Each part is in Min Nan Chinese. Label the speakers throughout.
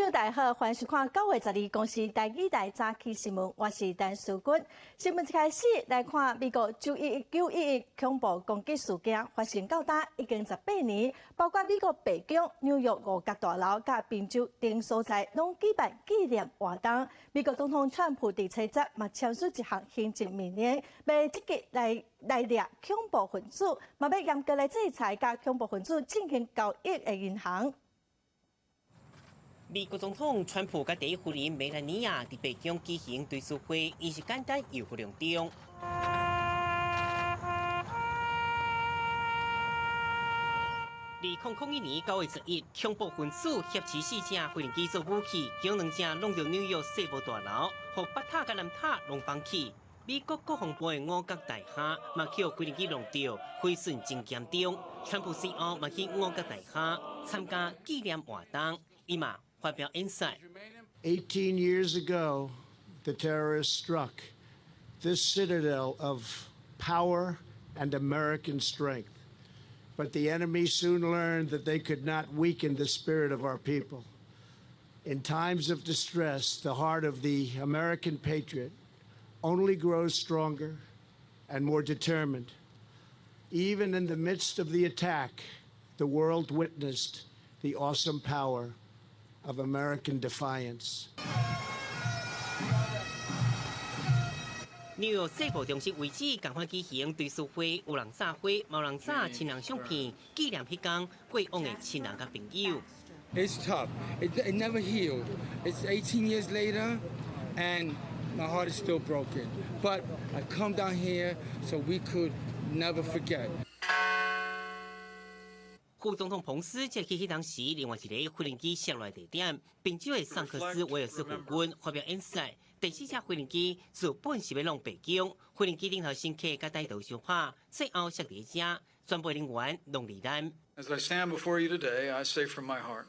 Speaker 1: 友大家好，歡迎收看9月12公視台語台早起新聞，我是陳淑君。新聞一開始來看美國911恐怖攻擊事件發生到今已經18年，包括美國白宮、紐約五角大樓佮賓州等所在，攏舉辦紀念活動。美國總統川普佇初十嘛簽署一項行政命令，欲積極來來掠恐怖分子，嘛欲嚴格來制裁佮恐怖分子進行交易的銀行。
Speaker 2: 美國總統川普佮第一夫人梅蘭妮亞佇白宮舉行追思會，儀式簡單又隆重。2001年9月11，恐怖分子挾持四架飛行機做武器，將兩架弄著紐約世貿大樓，予北塔佮南塔攏崩去。美國國防部的五角大廈嘛予飛行機弄著，毀損真嚴重。川普隨後嘛去五角大廈參加紀念活動，伊嘛發表演說。
Speaker 3: 18 years ago, the terrorists struck this citadel of power and American strength. But the enemy soon learned that they could not weaken the spirit of our people. In times of distress, the heart of the American patriot only grows stronger and more determined. Even in the midst of the attack, the world witnessed the awesome power of American defiance.
Speaker 2: 紐約世貿中心位置仝款舉行追思會，有人紮花，嘛有人紮親人相片，紀念彼工過往的親人佮朋友。
Speaker 4: It's tough. It never healed. It's 18 years later, and my heart is still broken. But I come down here so we could never forget.
Speaker 2: 副總統彭斯則去彼當時另外一个飛行機摔落地點，賓州的桑克斯威爾斯府郡發表演說。第四架飛行機自本是欲弄白宮，飛行機頂頭乘客佮帶刀相拍，最後摔佇遮，全部人員攏罹難。
Speaker 5: As I stand before you today, I say from my heart,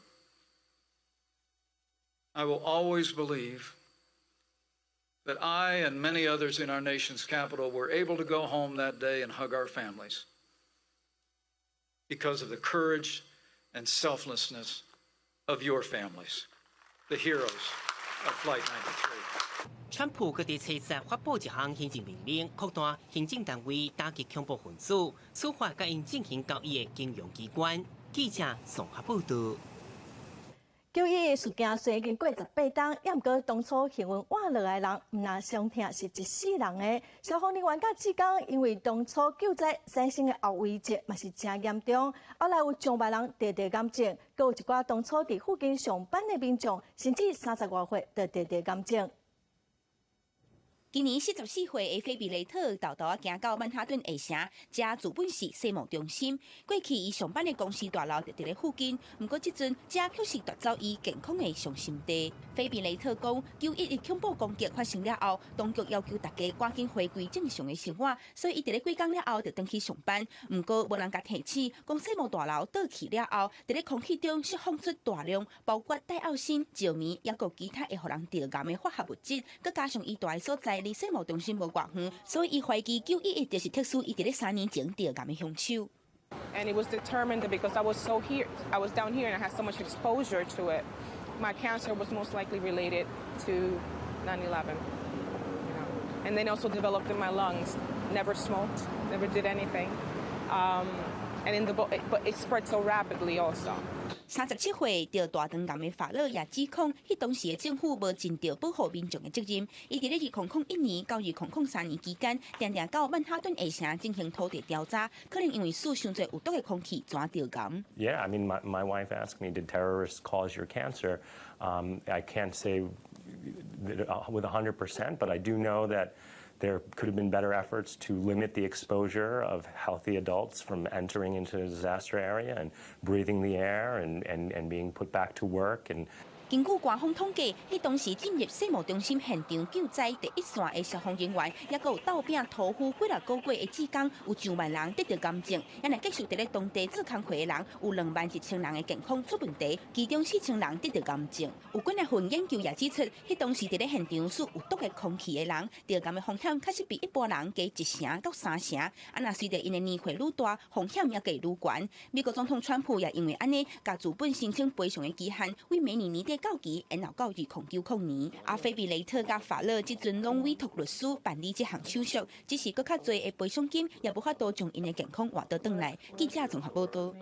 Speaker 5: I will always believe that I and many others in our nation's capital were able to go home that day and hug our families because of the courage and selflessness of your families, the heroes of Flight 93.
Speaker 2: 川普閣佇初十發布一項行政命令，擴大行政單位打擊恐怖分子，處罰佮𪜶進行交易的金融機關。記者綜合報道。
Speaker 1: 911事件雖然已經過18冬，猶毋過當初幸運活落來的人，毋但傷痛是一世人的。消防人員佮志工因為當初救災產生的後遺症嘛是誠嚴重，後來有上萬人得著癌症，閣有一寡當初佇附近上班的民眾，甚至30外歲就得著癌症。
Speaker 6: 今年44歲的菲比雷特沓沓仔行到曼哈頓下城，這自本是世貿中心。過去伊上班的公司大樓就佇咧附近，毋過這陣這卻是奪走伊健康的傷心地。菲比雷特講，911恐怖攻擊發生了後，當局要求大家趕緊回歸正常的生活，所以伊佇咧幾工了後就轉去上班。毋過無人共提醒，講世貿大樓倒去了後，佇咧空氣中釋放出大量包括戴奧辛、石棉，猶閣其他會予人致癌的化學物質，閣加上伊蹛的所在離世貿中心無偌遠，所以伊懷疑911就是特殊伊佇咧3年前著癌的兇手。
Speaker 7: And it was determined that because I was so here, I was down here and I had so much exposure to it, my cancer was most likely related to 9/11. And then also developed in my lungs. Never smoked, never did anything. And in the but it spread so rapidly also.
Speaker 6: 37歲得大腸癌的法樂也指控，彼當時的政府無盡著保護民眾的責任。伊佇咧2001年到2003年期間，定定到曼哈頓下城進行土地調查，可能因為吸傷濟有毒的空氣，轉著癌。
Speaker 8: Yeah, I mean, my wife asked me, "Did terrorists cause your cancer?" I can't say with 100%, but I do know that there could have been better efforts to limit the exposure of healthy adults from entering into the disaster area and breathing the air and being put back to work. And
Speaker 6: 根據官方統計，彼當時進入世貿中心現場救災第一線的消防人員，抑閣有鬥餅屠夫幾若個月的志工，有上萬人得著癌症。猶若繼續佇咧當地做工課的人，有21,000人的健康出問題，其中4000人得著癌症。有幾若份研究也指出，彼當時佇咧現場吸有毒的空氣的人，著癌的風險確實比一般人低1成到3成。啊，若隨著𪜶的年歲愈大，風險也會愈懸。美國總統川普也因為按呢，共資本申請賠償的期限，為明年年底的到期延後到2090年。啊，菲比雷特佮法勒這陣攏委託律師辦理這項手續，只是閣較濟的賠償金也無法度將𪜶的健康換倒轉來。記者綜合報道。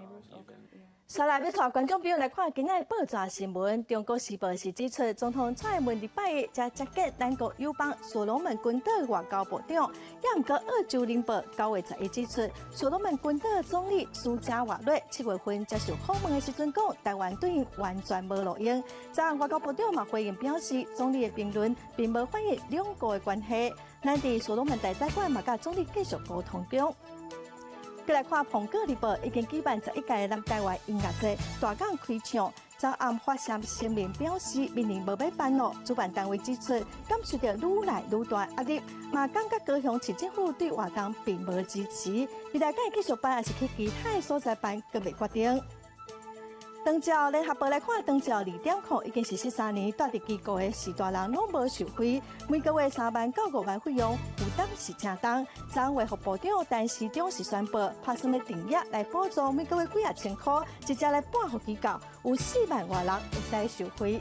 Speaker 1: 煞來欲帶觀眾朋友來看今仔的報紙新聞。中國時報是指出，總統蔡英文禮拜一才接見咱國友邦所羅門群島外交部長，也毋過澳洲聯報9月11指出，所羅門群島總理蘇加瓦略7月份接受訪問的時陣講，台灣對𪜶完全無路用。昨昏外交部長嘛回應表示，總理的評論並無反映兩國的關係。咱佇所羅門大使館嘛佮總理繼續溝通中。閣來看《蘋果日報》已經舉辦11屆南台灣音樂節，大港開唱，昨暗發聲明表示，明年無欲辦囉。主辦單位指出，感受著愈來愈大壓力，嘛感覺高雄市政府對活動並無支持。未來敢會繼續辦，抑是去其他的所在辦，閣未決定。長照聯合報來看，長照2.0已經實施3年，蹛佇機構的序大人攏無受惠，每個月3萬到5萬費用負擔是誠重。昨昏衛福部長陳時中是宣布，拍算欲定額來補助每個月幾仔千箍，直接來撥予機構，有4萬外人會使受惠。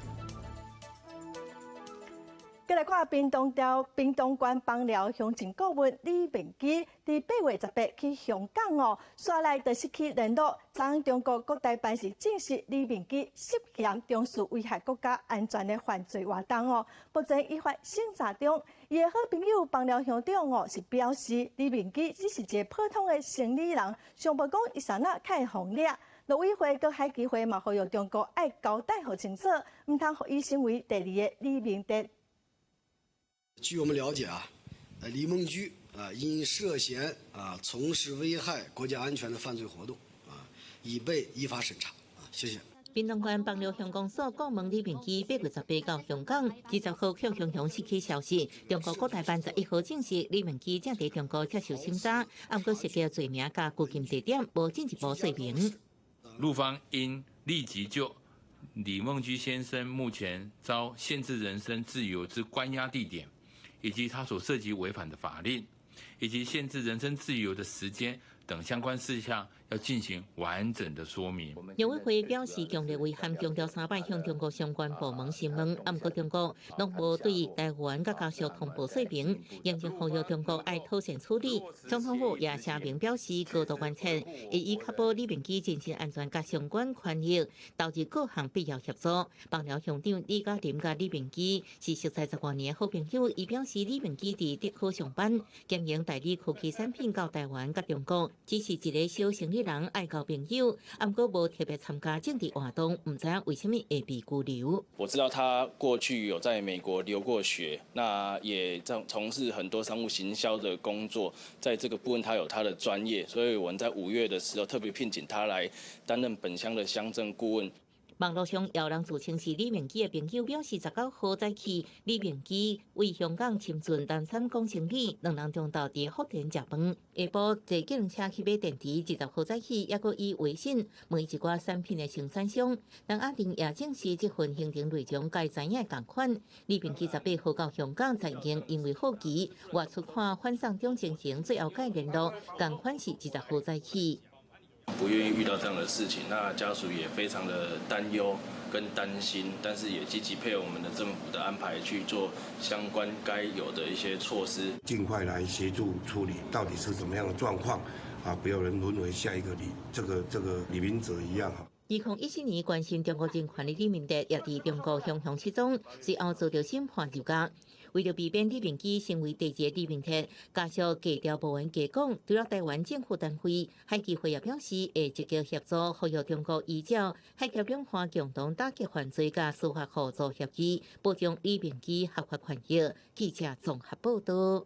Speaker 1: 閣來看屏東調屏東縣枋寮鄉政顧問李明基，佇8月18去香港哦，煞來就失去聯絡。昨昏中國國台辦是證實李明基涉嫌從事危害國家安全的犯罪活動哦，目前依法審查中。伊的好朋友枋寮鄉長哦是表示，李明基只是一个普通的生理人，上無講伊啥那較會予掠。陸委會佮海基會嘛呼籲中國愛交代予清楚，毋通予伊成為第二个李明哲。
Speaker 9: 據我們了解啊，李孟居啊，因涉嫌啊從事危害國家安全的犯罪活動啊，已被依法審查啊。謝謝。
Speaker 10: 屏東縣枋寮鄉公所顧問李明基8月18到香港，20號卻雄雄失去消息。中國國台辦11號證實，李明基正佇中國接受審查，毋過涉及罪名佮拘禁地點無進一步說明。
Speaker 11: 陸方應立即就李孟居先生目前遭限制人身自由之關押地點，以及他所涉及違反的法令，以及限制人身自由的時間等相關事項，要進行完整的說明。
Speaker 10: 陸委會表示，強烈遺憾，強調三擺向中國相關部門詢問，毋過中國攏無對台灣佮家屬通報說明，嚴正呼籲中國愛妥善處理。總統府也聲明表示，高度關切，會以確保李明基人身安全佮相關權益，投入各項必要協助。枋寮鄉長李嘉林佮李明基是熟似10外年的好朋友，伊表示李明基佇竹科上班，兼營代理科技產品到台灣佮中國，只是一个小生理人愛交朋友，毋過無特別參加政治活動，毋知影為啥物會被拘留。
Speaker 12: 我知道他過去有在美國留過學，那也在從事很多商務行銷的工作，在這個部分他有他的專業，所以我們在5月的時候特別聘請他來擔任本鄉的鄉鎮顧問。
Speaker 10: 網路上有人自稱是李明基的朋友，表示19號早起，李明基為香港深圳南山講生理，兩人中晝佇福田食飯，下晡坐計程車去買電池。20號早起，猶閣以微信問一寡產品的生產商。陳阿玲也證實這份行程內容佮知影仝款。李明基18號到香港，曾經因為好奇外出看反送中情形，最後佮聯絡，仝款是20號早起。
Speaker 12: 不願意遇到這樣的事情，那家屬也非常的擔憂跟擔心，但是也積極配合我們的政府的安排去做相關該有的一些措施，
Speaker 13: 盡快來協助處理，到底是怎麼樣的狀況啊？不要人淪為下一個李這個李明哲一樣哈。
Speaker 10: 2014年關心中國人權的李明哲，也佇中國雄雄失蹤，隨後遭著審判入獄。為著避免李明基成為第二個李明哲，家屬低調無緣加講，除了台灣政府單位，海基會也表示會積極協助，呼籲中國依照海峽兩岸共同打擊犯罪佮司法互助協議，保障李明基合法權益。記者綜合報道。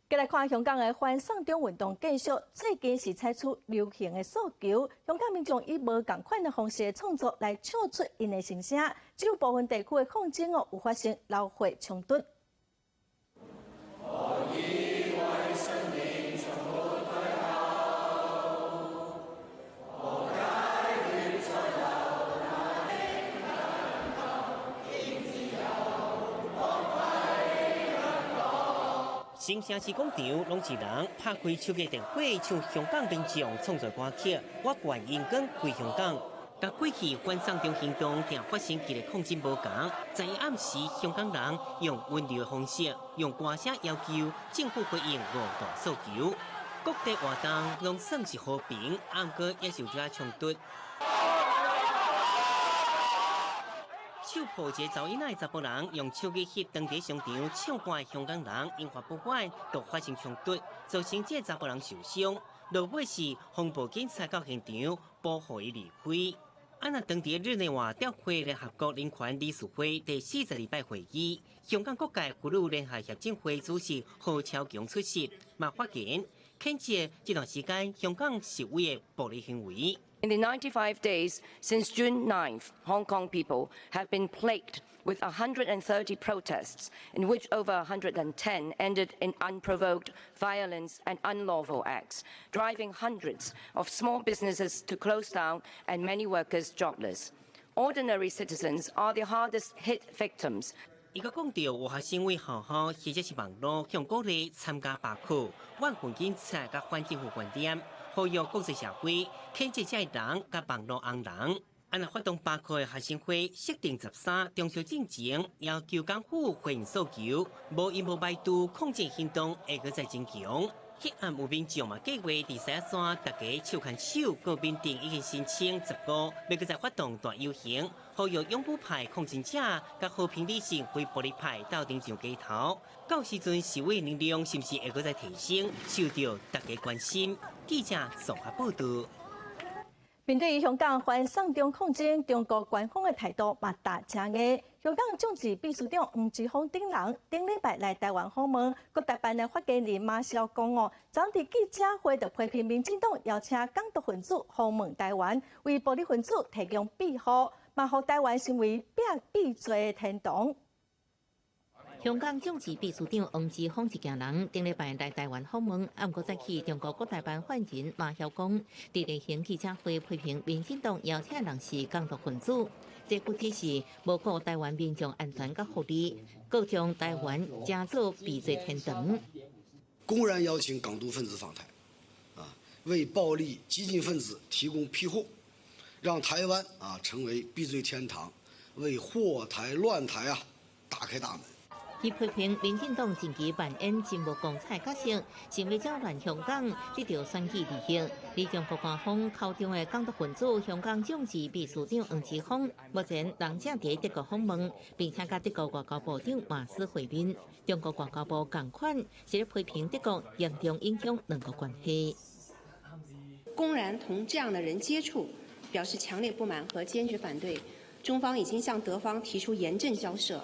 Speaker 1: 閣來看香港的反送中運動繼續，最近是採取遊行的訴求，香港民眾以無仝款的方式創作來唱出𪜶的心聲，只有部分地區的抗爭哦，有發生流血衝突。
Speaker 14: 我以為生命從沒退後，何解血在流，難應自由，光輝香港。
Speaker 2: 新城市廣場攏是人，拍開手機電話，唱香港民眾創作歌曲。我願榮光歸香港。佮過去反送中行動定發生激烈抗爭無仝，昨暗時香港人用溫柔的方式，用歌聲要求政府回應五大訴求。各地活動攏算是和平，毋過也是有寡衝突。手抱一个查某囡仔的查埔人，用手機翕當地商場唱歌的香港人，引發不滿，就發生衝突，造成這个查埔人受傷。落尾是防暴警察到現場保護伊離開。啊，若當地日內瓦召開聯合國人權理事會第42擺會議，香港各界婦女聯合協進會主席何超瓊出席，嘛發言譴責這段時間香港示威的暴力行為。
Speaker 15: In the 95 days since June 9th, Hong Kong people have been plagued with 130 protests, in which over 110 ended in unprovoked violence and unlawful acts, driving hundreds of small businesses to close down and many workers jobless. Ordinary citizens are the hardest hit victims.
Speaker 2: 伊閣講著有學生為學校或者是網路向鼓勵參加罷課，怨恨警察佮反政府觀點，呼籲國際社會譴責這个人佮網路紅人。啊，若發動罷課的學生會設定13中秋進前，要求港府回應訴求，無伊無排除抗爭行動會閣再增強。彼岸有民眾嘛計劃佇獅仔山，大家手牽手到緬甸已經申請15，欲閣再發動大遊行，呼籲勇武派抗爭者佮和平理性非暴力派鬥陣上街頭。到時陣示威能量是毋是會閣再提升，受著大家關心。記者綜合報導。
Speaker 1: 面對香港反送中抗爭，中國官方的態度嘛打誠硬。香港眾志秘書長黃之鋒等人頂禮拜來台灣訪問，國台辦的發言人馬曉光哦，昨佇記者會就批評民進黨邀請港獨分子訪問台灣，為暴力分子提供庇護，嘛予台灣成為避罪的天堂。
Speaker 10: 香港眾志秘書長黃之鋒一行人頂禮拜來台灣訪問，毋過早起中國國台辦發言人馬曉光佇例行記者會批評民進黨邀請人是港獨分子，這具體是無顧台灣民眾安全佮福利，閣將台灣成做避罪天堂。
Speaker 9: 公然邀請港獨分子訪台，啊，為暴力激進分子提供庇護，讓台灣啊成為避罪天堂，為禍台亂台啊打開大門。
Speaker 10: 伊批評民進黨近期扮演真無光彩角色，想欲攪亂香港，得著選舉利益。而中國官方口中的港獨分子，香港眾志秘書長黃之鋒，目前人正佇德國訪問，並且佮德國外交部長馬斯會面。中國外交部仝款是咧批評德國嚴重影響兩國關係。
Speaker 16: 公然同這樣的人接觸，表示強烈不滿和堅決反對。中方已經向德方提出嚴正交涉。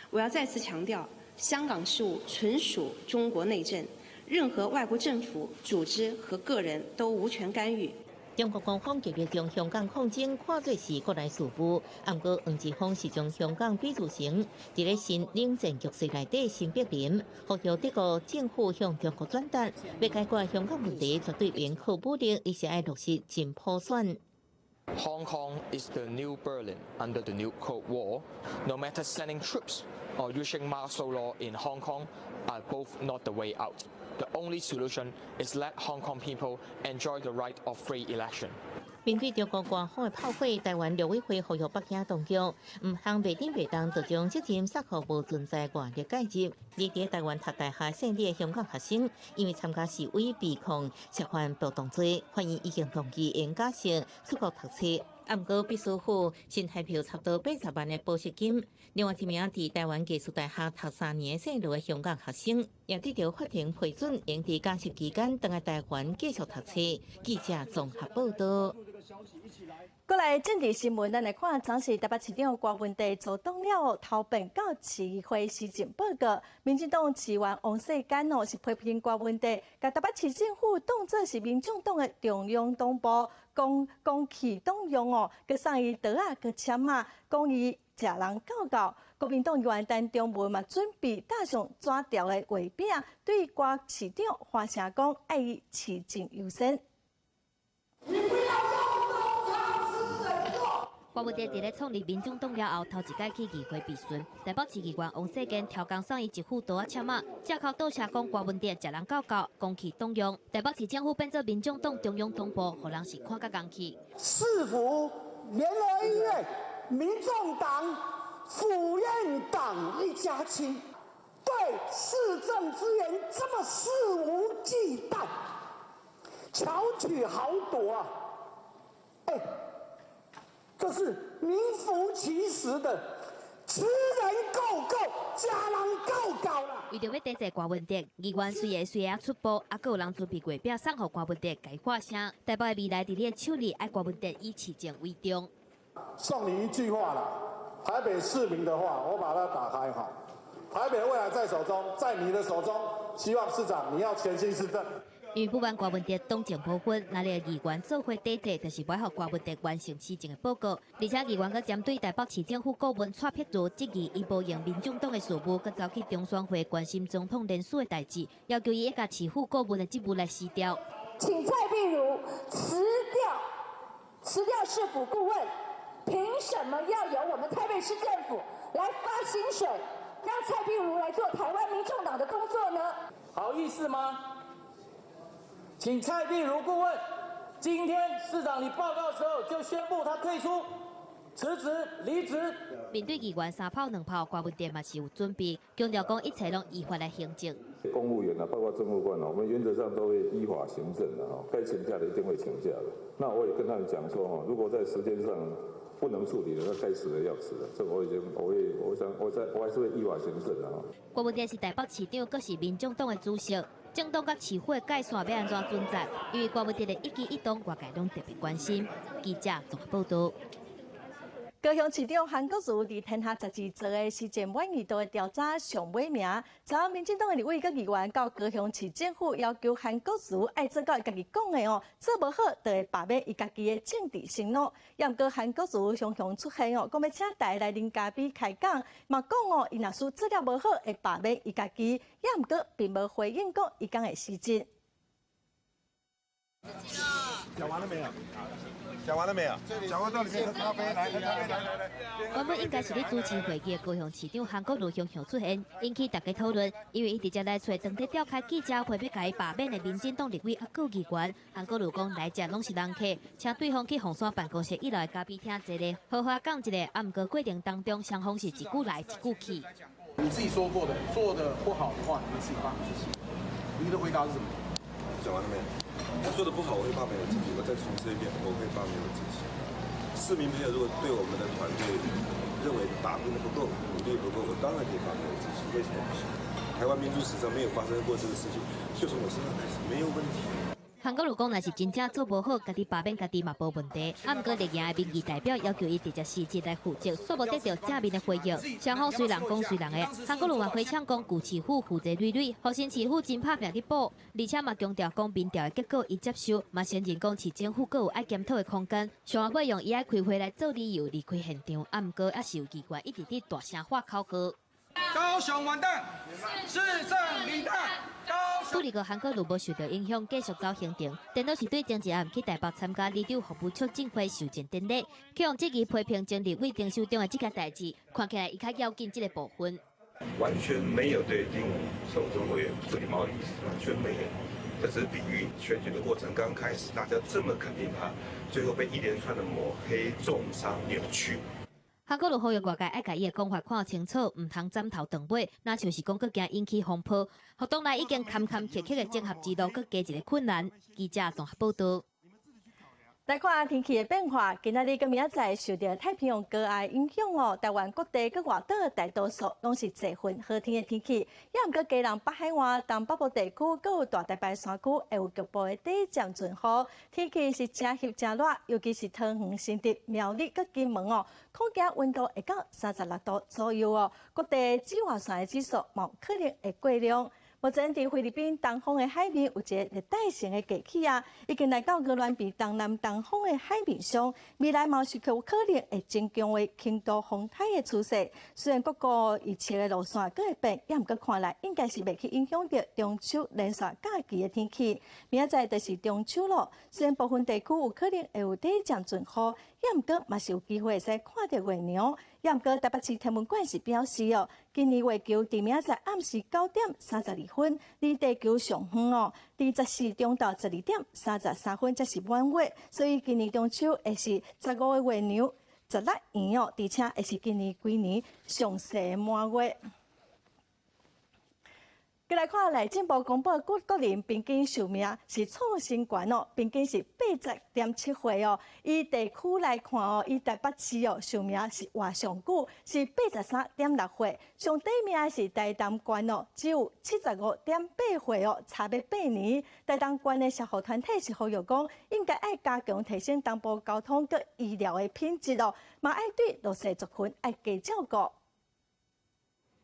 Speaker 16: 我要再次強調，香港事務純屬中國內政，任何外國政府、組織和個人都無權干預。
Speaker 10: 中國官方極力將香港抗爭看作是國內事務，毋過黃之鋒是將香港比喻成佇咧新冷戰局勢內底新柏林，呼籲德國政府向中國轉達，欲解決香港問題，絕對袂靠武力，而是愛落實真普選。
Speaker 17: Hong Kong is the new Berlin under the new Cold War. No matter sending troops or using martial law in Hong Kong are both not the way out. The only solution is let Hong Kong people enjoy the right of free election.
Speaker 10: 面對中國官方的炮火，台灣陸委會呼籲北京當局，毋通袂頂袂當就將責任卸予無存在外力介入。而佇台灣讀大學省立的香港學生，因為參加示威被控涉犯暴動罪，法院已經同意用假釋出國讀冊。毋過必須付新台票差不多80萬的保釋金。另外一名佇台灣藝術大學讀3年碩士的香港學生，也得著法庭批准，會佇假釋期間轉來台灣繼續讀冊。記者綜合報導。
Speaker 1: 過來政治新聞，咱來看，昨時台北市長郭文帝組黨了後，頭遍到市議會施政報告。民進黨市議員王世堅哦，是批評郭文帝，共台北市政府當作是民眾黨的中央黨部，講公器黨用哦，閣送伊桌仔閣簽仔，講伊食人狗狗。國民黨議員陳長文嘛，準備帶上紙條的月餅，對郭市長發聲講，愛伊市政優先。
Speaker 18: 郭文帝佇咧創立民眾黨了後，頭一擺去議會備詢，台北市議員王世堅刁工送伊一副桌仔簽仔，借口倒車講郭文帝食人狗狗，公器黨用。台北市政府變做民眾黨中央黨部，予人是看甲共去。
Speaker 19: 市府聯合醫院，民眾黨府院黨一家親，對市政資源這麼肆無忌憚，巧取豪奪啊！哎，這是名副其實的吃人夠夠，食人夠夠啦！
Speaker 18: 為著欲抵制柯文哲，議員隨下隨下出步，啊，閣有人準備月餅送予柯文哲，共伊喊聲。台北的未來佇你的手裡，愛柯文哲以市政為重。
Speaker 20: 送你一句話啦，台北市民的話，我把它打開哈。台北未來在手中，在你的手中，希望市長你要全心施政。
Speaker 18: 因為不滿柯文哲黨政無分，那個議員做伙抵制，就是欲予柯文哲完成市政的報告。而且議員閣針對台北市政府顧問蔡碧如質疑，伊無用民眾黨的事務，閣走去中選會關心總統連署的代誌，要求伊愛共市府顧問的職務來辭掉。
Speaker 21: 請蔡壁如辭掉，辭掉市府顧問，憑什麼要由我們台北市政府來發薪水，讓蔡壁如來做台灣民眾黨的工作呢？
Speaker 22: 好意思嗎？請蔡壁如顧問，今天市長你報告的時候就宣布他退出、辭職、離職。
Speaker 18: 面對議員三炮兩炮，柯文哲嘛是有準備，強調講一切攏依法來行政。
Speaker 23: 公務員啊，包括政務官啊，我們原則上都會依法行政的哈，該請假的一定會請假的。那我也跟他們講說哈，如果在時間上不能處理的，那該辭的要辭的。這我已經，我會，我想，我在我還是會依法行政的哈。
Speaker 18: 柯文哲是台北市長，閣是民眾黨的主席。政黨佮市府的界線欲按怎準則？因為柯文哲的一舉一動，外界攏特別關心。記者綜合報導。
Speaker 1: 高雄市長韓國瑜佇天下雜誌做的市政滿意度的調查上尾名，昨昏民進黨的立委佮議員到高雄市政府要求韓國瑜愛做到伊家己講的哦，做無好就會罷免伊家己的政治承諾。也毋過韓國瑜雄雄出現哦，講欲請大家來啉咖啡開講，嘛講哦，伊若是做了無好會罷免伊家己，也毋過並無回應講伊敢會辭職。
Speaker 13: 講完了沒有？講完了沒有？講完到裡面喝咖啡，來喝咖啡，來來來。
Speaker 18: 原本應該是咧主持會議的高雄市長韓國瑜雄雄出現，引起大家討論，因為伊直接來揣當地召開記者會，欲共伊罷免的民進黨立委啊閣議員。韓國瑜講來遮攏是人客，請對方去鳳山辦公室一樓的咖啡廳坐咧，好好講一下。啊，毋過過程當中，雙方是一句來一句去。
Speaker 24: 你自己說過的，做得不好的話，你們自己罷免自己。你的回答是什麼？
Speaker 13: 講完了沒有？他做的不好，我會罷免我自己。我再重申一遍，我會罷免我自己。市民朋友如果對我們的團隊認為打拼的不夠，努力不夠，我當然可以罷免我自己。為什麼不行？台灣民主史上沒有發生過這個事情，就從我身上開始，沒有問題。
Speaker 18: 韓國瑜講，若是真正做無好，家己罷免家己嘛無問題。啊，毋過綠營的民意代表要求伊直接辭職來負責，煞無得到正面的回應。雙方隨人講隨人的，韓國瑜嘛回嗆講舊市府負債累累，予新市府真拍拚去補，而且嘛強調講民調的結果伊接受，嘛承認講市政府閣有愛檢討的空間。上尾用伊愛開會來做理由離開現場，啊，毋過猶是有議員一直佇大聲喊口號。
Speaker 4: 高雄完蛋，市政零蛋。
Speaker 18: 不過韓國瑜無受到影響，繼續走行程。顛倒是對前一暗去台北參加里長服務促進會受贈典禮，去予質疑批評前立委丁守中的這件代誌，看起來伊較要緊這個部分。
Speaker 25: 完全沒有對丁守中委員不禮貌的意思，完全沒有。這只是比喻，選舉的過程剛開始，大家這麼肯定他，最後被一連串的抹黑、中傷、扭曲。
Speaker 18: 韓國瑜呼籲外界愛共伊的講法看清楚，毋通斬頭斷尾，若像是講閣驚引起風波，予黨內已經坎坎坷坷的整合之路，閣加一個困難。記者綜合報導。
Speaker 1: 來看天氣的變化，今仔日佮明仔載受著太平洋高壓影響哦，台灣各地佮外島大多數攏是濟雲好天的天氣。也毋過基隆北海岸、東北部地區，閣有大台北山區會有局部的短暫陣雨。天氣是誠翕誠熱，尤其是桃園、新竹、苗栗佮金門哦，可見溫度會到36度左右哦。各地紫外線的指數嘛可能會過量。目前佇菲律賓東方的海面有一个熱帶性的低氣壓，已經來到鵝鑾鼻東南東方的海面上，未來嘛是有可能會增強為輕度風台的趨勢。雖然各國預測的路線閣會變，也毋過看來應該是袂去影響著中秋連續假期的天氣。明仔載就是中秋囉，雖然部分地區有可能會有短暫陣雨，也毋過嘛是有機會會使看著月娘。也毋過台北市天文館是表示哦，今年月球佇明仔載暗時9點32分，離地球上遠哦，佇14中晝12點33分才是滿月，所以今年中秋會是15个月娘16圓哦，而且會是今年規年上細滿月。過來看內政部公布國人平均壽命是創新高哦，平均是80.7歲哦。以地區來看哦，以台北市哦壽命是活上久，是83.6歲。上短命的是台東縣哦，只有75.8歲哦，差欲8年。台東縣的社福團體是呼籲講，應該愛加強提升東部交通佮醫療的品質哦，嘛愛對弱勢族群愛加照顧。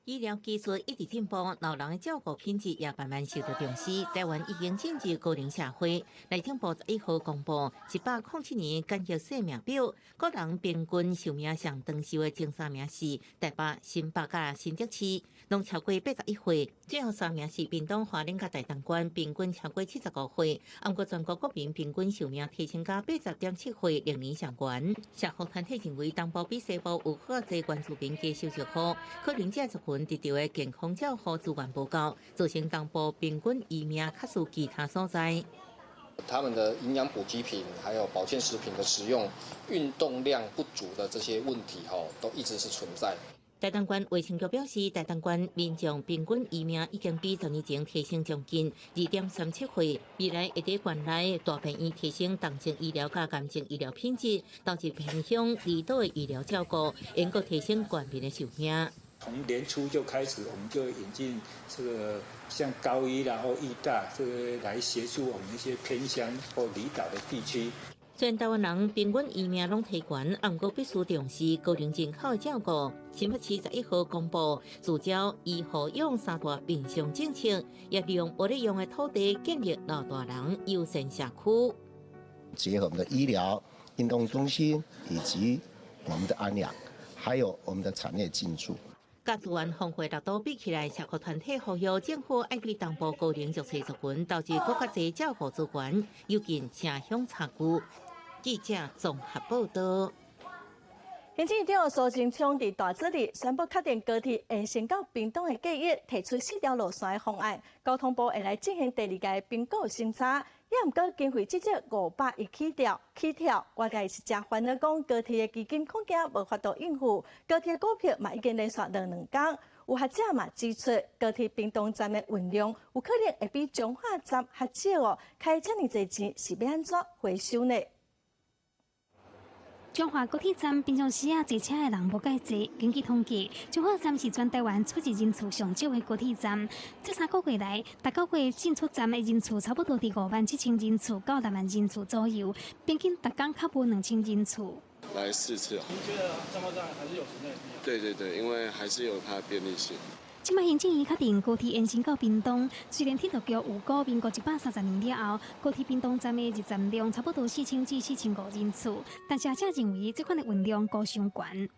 Speaker 10: 醫療技術一直進步，老人的照顧品質也慢慢受到重視。台灣已經進入高齡社會，內政部11號公布107年簡易生命表，國人平均壽命上長壽的前三名是台北、新北佮新竹市，攏超過81歲。最後三名是屏東花蓮佮台東縣，平均超過75歲。毋過全國國民平均壽命提升到80.7歲，歷年上懸。社福團體認為，東部比西部有較濟原住民低收入戶，可能這族群得著的健康照護資源無夠，造成東部平均餘命較輸其他所在。
Speaker 3: 他們的營養補給品，還有保健食品的使用、運動量不足的這些問題，吼，都一直是存在。
Speaker 10: 台東縣衛生局表示，台東縣民眾平均餘命已經比10年前提升將近2.37歲。未來會佇縣內大病院提升重症醫療佮癌症醫療品質，導致偏鄉離島的醫療照顧，能夠提升縣民的壽命。
Speaker 5: 從年初就開始，我們就引進這個像高醫然後醫大這個來協助我們一些偏鄉或離島的地區。
Speaker 10: 雖然台灣人平均餘命攏提懸，毋過必須重視高齡人口的照顧。新北市11號公布聚焦醫護養三大面向政策，也利用無咧用的土地建立老大人優先社區。
Speaker 6: 結合我們的醫療、運動中心以及我們的安養，還有我們的產業進駐。
Speaker 10: 佮資源豐富的六都比起來，社福團體呼籲政府愛對東部高齡弱勢族群投入閣較濟照顧資源，尤其城鄉差距。記者綜合報道。
Speaker 1: 行政院長蘇貞昌佇大水里宣布確定高鐵延伸到屏東的計劃，提出四條路線的方案。交通部會來進行第二屆評估審查。也毋過經費至少500億起跳，起跳，外界是誠煩惱講高鐵的基金恐驚無法度應付，高鐵股票嘛已經連續落兩工。有學者嘛指出，高鐵屏東站的運量有可能會比彰化站較少哦，開遮爾濟錢是欲按怎回收呢？
Speaker 7: 彰化高鐵站平常時啊，坐車的人無蓋濟。根據統計，彰化站是全台灣出入人次上少的高鐵站。這3個月來，逐個月進出站的人次差不多佇5萬7千人次到6萬人次左右，平均逐工較無2000人次。
Speaker 8: 來四次。
Speaker 24: 您覺得彰化站還是有存在的必要？
Speaker 8: 對對對，因為還是有它的便利性。
Speaker 7: 這擺行政院確定高鐵延伸到屏東，雖然鐵路局預估民國130年了後，高鐵屏東站的入站量差不多4000至4500人次，但是學者認為這款的運量高傷懸。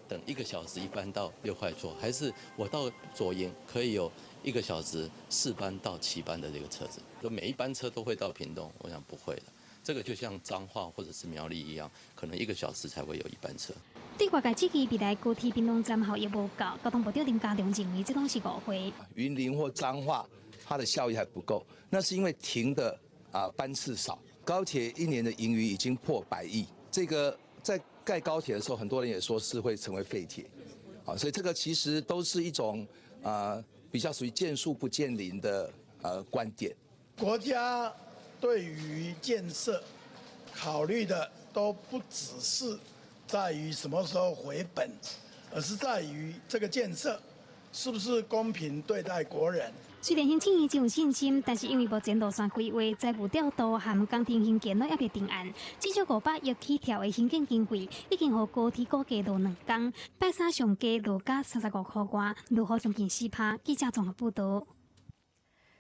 Speaker 26: 等一個小時一班到6塊多，還是我到左營可以有一個小時4班到7班的這個車子，就每一班車都會到屏東，我想不會的。這個就像彰化或者是苗栗一樣，可能一個小時才會有一班車。
Speaker 7: 對外界質疑未來高鐵屏東站效益無夠，交通部長林佳龍認為這攏是誤會。
Speaker 27: 雲林或彰化，它的效益還不夠，那是因為停的啊班次少。高鐵一年的盈餘已經破100億，這個在蓋高鐵的時候，很多人也說是會成為廢鐵，啊，所以這個其實都是一種啊比較屬於見樹不見林的觀點。
Speaker 28: 國家對於建設考慮的都不只是在於什麼時候回本，而是在於這個建設是不是公平對待國人。
Speaker 7: 雖然行政院真有信心，但是因為目前路線規劃、財務調度和工程興建攏猶未定案，至少500億起跳的興建經費已經予高鐵股價落兩工，拜三上低落甲35箍外，落雨將近4趴。記者綜合報導。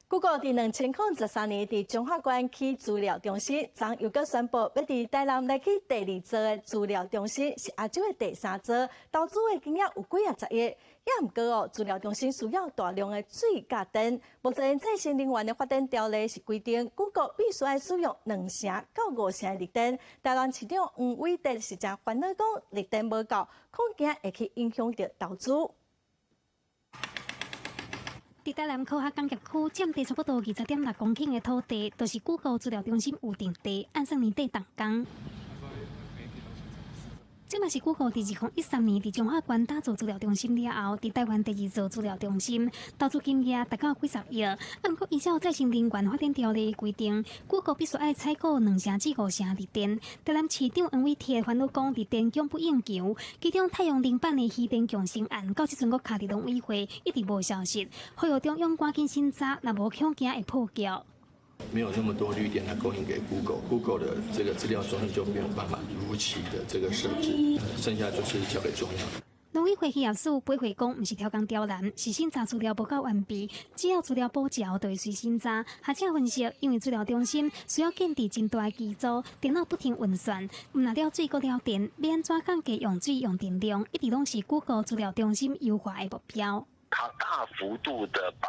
Speaker 1: Google 佇2013年佇彰化縣起資料中心，昨又閣宣布欲佇台南來起第二座的資料中心，是亞洲的第三座，投資的金額有幾仔十億。也毋過哦，資料中心需要大量的水佮電。目前再生能源的發展條例是規定，Google 必須愛使用2成到5成的綠電。台南市長黃偉哲是誠煩惱，講綠電無夠，恐驚會去影響著投資。
Speaker 7: 佇台南科學工業區佔地差不多20.6公頃的土地，就是 Google 資料中心預定地，按算年底動工。這嘛是 Google 佇2013年佇彰化縣打造資料中心了後，佇台灣第二座資料中心，投資金額達到幾十億。啊，毋過依照再生能源發展條例規定，Google 必須愛採購2成至5成綠電。台南市長黃偉哲煩惱講，綠電供不應求，其中太陽能板的漁電共生案，到這陣閣卡佇農委會，一直無消息。呼籲中央趕緊審查，若無恐驚會破局。
Speaker 2: 沒有那麼多綠電來供應給 Google，Google 的這個資料中心就沒有辦法如期的這個設置，剩下就是交給中央。
Speaker 7: 農委會漁業署回覆講，毋是刁工刁難，是審查資料無夠完備，只要資料補齊，就會隨審查。學者分析，因為資料中心需要建置真大的機組，電腦不停運算，毋但了水閣了電，欲按怎降低用水用電量，一直攏是 Google 資料中心優化的目標。
Speaker 9: 它大幅度的把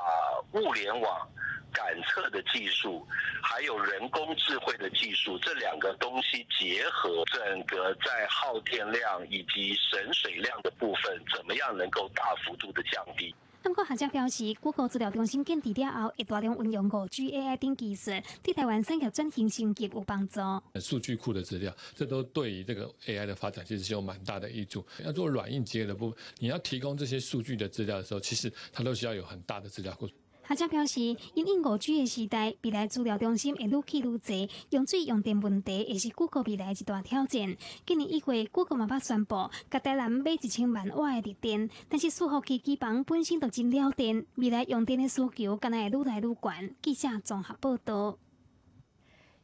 Speaker 9: 物聯網感測的技術，還有人工智慧的技術，這兩個東西結合，整個在耗電量以及省水量的部分，怎麼樣能夠大幅度的降低？
Speaker 7: 不過學者表示，Google 資料中心建置了後，會大量運用5G AI 等技術，對台灣產業轉型升級有幫助。
Speaker 11: 數據庫的資料，這都對於這個 AI 的發展其實是有蠻大的益處。要做軟硬結合的部分，你要提供這些數據的資料的時候，其實它都需要有很大的資料庫。
Speaker 7: 學者表示，因應5G 的時代，未來資料中心會愈起愈濟，用水用電問題會是 Google 未來一大挑戰。今年1月，Google 嘛捌宣布，共台南買1000萬瓦的綠電，但是伺服器機房本身就真了電，未來用電的需求敢若會愈來愈懸。記者綜合報導。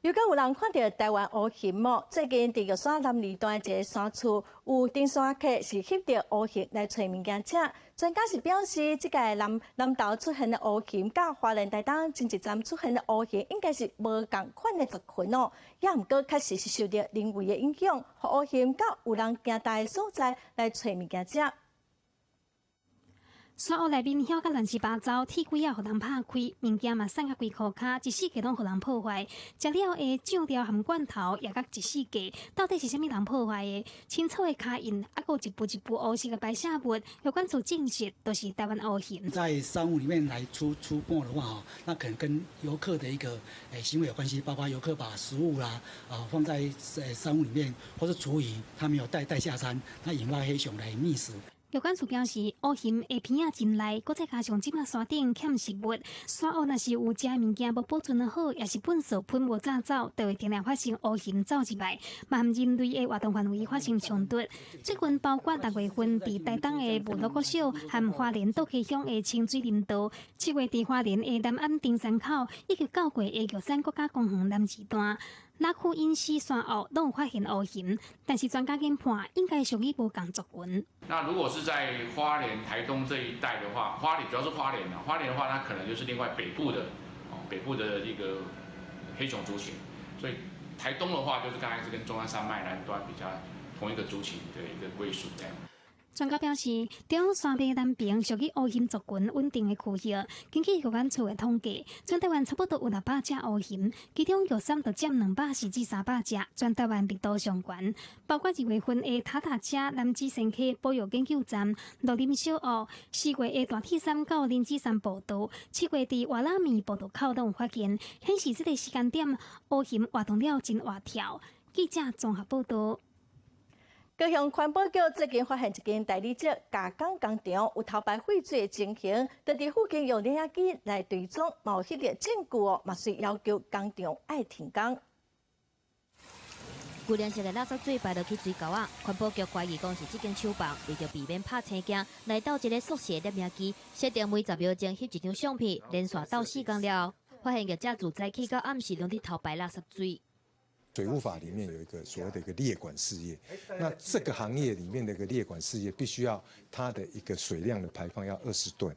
Speaker 1: 又閣有人看著台灣烏熊哦，最近佇玉山南二段一个山厝，有登山客是翕著烏熊來揣物件食。專家是表示，這个南南投出現的烏熊，佮花蓮台東前一站出現的烏熊，應該是無仝款的族群哦。也毋過確實是受著人為的影響，予烏熊到有人行踏的所在來揣物件食。
Speaker 7: 山屋內面囂甲亂七八糟，鐵櫃仔予人拍開，物件嘛散甲規箍跤，一四界攏予人破壞。食了的醬料含罐頭也閣一四界，到底是啥物人破壞的？清楚的跤印，猶閣有一步一步烏色的排泄物，藥管處證實都是台灣烏熊。
Speaker 12: 在山屋裡面來出沒的話，吼，那可能跟遊客的一個行為有關係，包括遊客把食物啦放在山屋裡面，或是廚餘，他沒有帶下山，那引發黑熊來覓食。
Speaker 7: 藥管處表示，烏熊的鼻仔真利，閣再加上這馬山頂欠食物，山屋若是有食的物件無保存得好，抑是糞埽噴無炸走，就會定定發生烏熊走入來，嘛和人類的活動範圍發生衝突。最近包括6月份佇台東的武樂國小和花蓮斗溪鄉的清水林道，7月佇花蓮的南安登山口，以及9月的玉山國家公園南二段。那區隱私山屋攏有發現烏熊，但是專家研判應該屬於無仝族群。
Speaker 14: 那如果是在花蓮、台東這一帶的話，花蓮主要是花蓮啊，花蓮的話，它可能就是另外北部的，哦，北部的一個黑熊族群。所以台東的話，就是剛才是跟中央山脈南端比較同一個族群的一個歸屬這樣。
Speaker 7: 專家表示，中央山脈南邊屬於烏熊族群穩定的區域。根據藥管處的統計，全台灣差不多有600隻烏熊，其中玉山就佔240至300隻，全台灣密度上懸。包括2月份的塔塔車楠梓山溪保育研究站、鹿林小屋，4月的大鐵山到林子山步道，7月佇外拉面步道口攏有發現，顯示這个時間點烏熊活動了真活跳。記者綜合報導。
Speaker 1: 高雄環保局最近發現一間大理石加工工廠有偷排廢水的情形，就佇附近用攝影機來追蹤，嘛有翕著證據哦，嘛隨要求工廠愛停工。
Speaker 18: 舊年色的垃圾水排落去水溝仔，環保局懷疑講是這間廠房為著避免拍青驚，來鬥一个縮時的攝影機，設定每10秒鐘翕一張相片，連續鬥4工了後，發現業者自早起到暗時攏佇偷排垃圾水。
Speaker 15: 水務法裡面有一個所謂的一個列管事業，那這個行業裡面的一個列管事業，必須要它的一個水量的排放要20噸。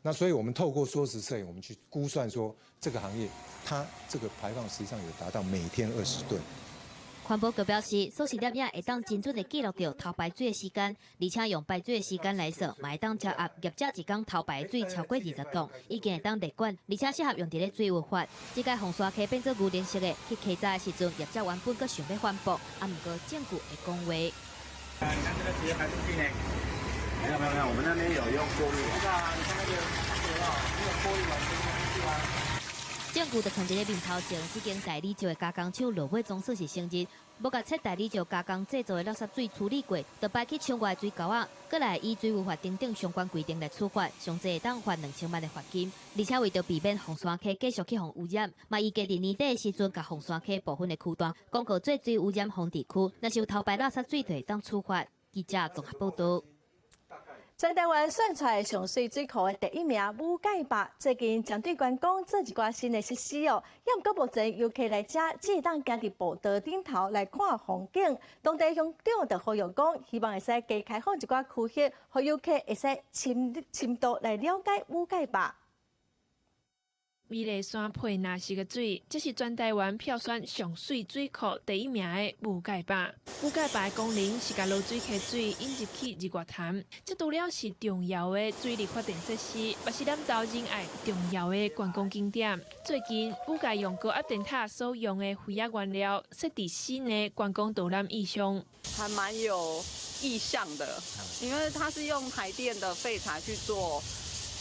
Speaker 15: 那所以我們透過縮時攝影，我們去估算說這個行業它這個排放實際上有達到每天20噸。
Speaker 18: 環保局表示，縮時攝影會當精準的記錄著偷排水的時間，而且用排水的時間來算，嘛會當超額業者一工偷排水超過20噸，已經會當列管，而且適合用佇咧水污法。這擺鳳山溪變做牛奶色的，去溪閘的時陣，業者原本閣想欲反駁，啊，毋過證據會講話。
Speaker 13: 你看這個直接排出去呢？沒有沒有沒有，我們那邊有用過濾。你看那個沒有過濾完就出去啊。
Speaker 18: 證據就囥佇咧面頭前，這間大理石的加工廠落尾總算是承認，無共切大理石加工製造的垃圾水處理過，就排去窗外水溝仔，閣來依水污法等等相關規定來處罰，上濟會當罰2000萬的罰金。而且為著避免鳳山溪繼續去予污染，嘛預計佇年底的時陣，共鳳山溪部分的區段公告做水污染防治區，若是有偷排垃圾水，就會當處罰。記者綜合報導。
Speaker 1: 全台灣選出來上媠水庫的第一名武蓋壩，最近針對觀光做一寡新的設施哦。猶毋過目前遊客來遮只會當行佇步道頂頭來看風景。當地鄉長就呼籲講，希望會使加開放一寡區域，予遊客會使深深度來了解武蓋壩。
Speaker 16: 美麗山配藍色的水，這是全台灣票選上媠水庫第一名的武蓋壩。武蓋壩的功能是共濁水溪水引入去日月潭，這除了是重要的水力發電設施，也是南投仁愛重要的觀光景點。最近，武蓋用高壓電塔所用的廢仔原料，設置新的觀光導覽意象，
Speaker 17: 還蠻有意象的，因為它是用台電的廢材去做